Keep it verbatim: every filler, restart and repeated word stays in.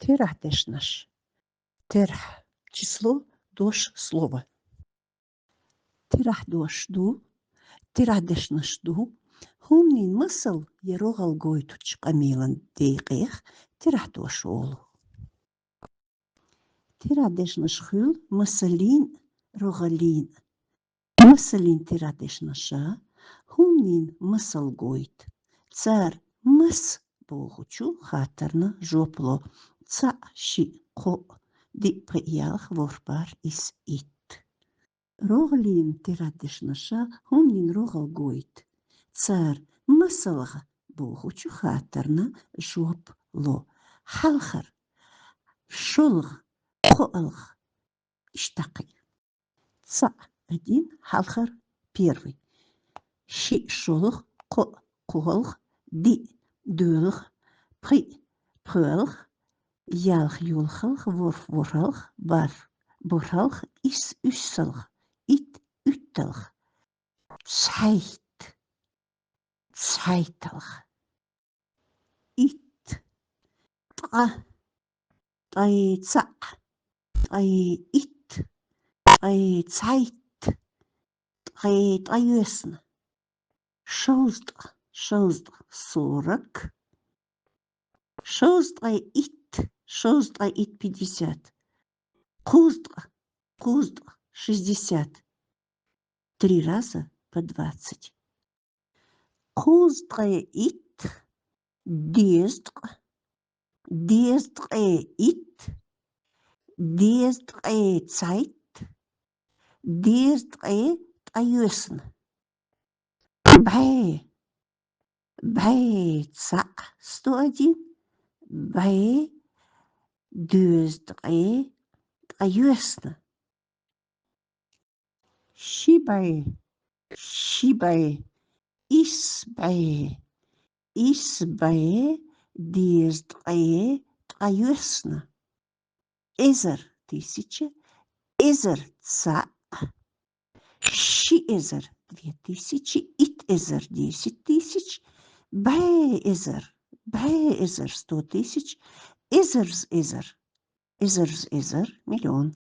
Терахьдешнаш. Терахь — число, дош — слово. Терахьдош ду, терахьдешнаш ду, хӀуманийн масал я рогӀал гойтучу къамелан декъех терахьдош олу. Терахьдешнаш хуьлу масаллин, рогӀаллин. Масаллин терахьдешнаша хӀуманийн масал гойту. Цара мас бохучу хаттарна жоп ло: цхьаъ, шиъ, кхоъ, диъ, пхиъ, ялх, ворхӀ, бархӀ, исс, итт. РогӀаллин терахьдешнаша хӀуманийн рогӀал гойту. Цара масалгӀа бохучу хаттарна жоп ло: хьалхара, шолгӀа, кхоалгӀа, иштта кхин. Цхьаъ, один, хьалхара, первый. Шиъ, шолгӀа, кхоъ, кхоалгӀа, диъ, доьалгӀа, пхиъ, пхоьалгӀа, ялх, йолхалгӀа, ворхӀ, ворхӀалгӀа, бархӀ, борхӀалгӀа, исс, уьссалгӀа, итт, уьтталгӀа. Цхьайтта, цхьайталгӀа. Итт, ткъа, ткъе цхьаъ, ткъе итт, ткъе цхьайтта, ткъе ткъайоьсна. Шовзткъа, шовзткъа, сорок. Шовзткъе итт, шовзткъе итт, пятьдесят. Кхузткъа, кхузткъа, шестьдесят. Три раза по двадцать. Кхузткъе итт, дезткъа, дезткъе итт, дезткъе цхьайтта, дезткъе ткъайоьсна. БӀе, бӀе цхьаъ, сто один, бӀе дезткъе ткъайоьсна. Ши бӀе, ши бӀе, исс бӀе, исс бӀе дезткъе ткъайоьсна. Эзар, тысяча, эзар цхьаъ, ши эзар, две тысячи, итт эзар, десять тысяч, бӀе эзар, бӀе эзар, сто тысяч, эзарза эзар, эзарза эзар, миллион.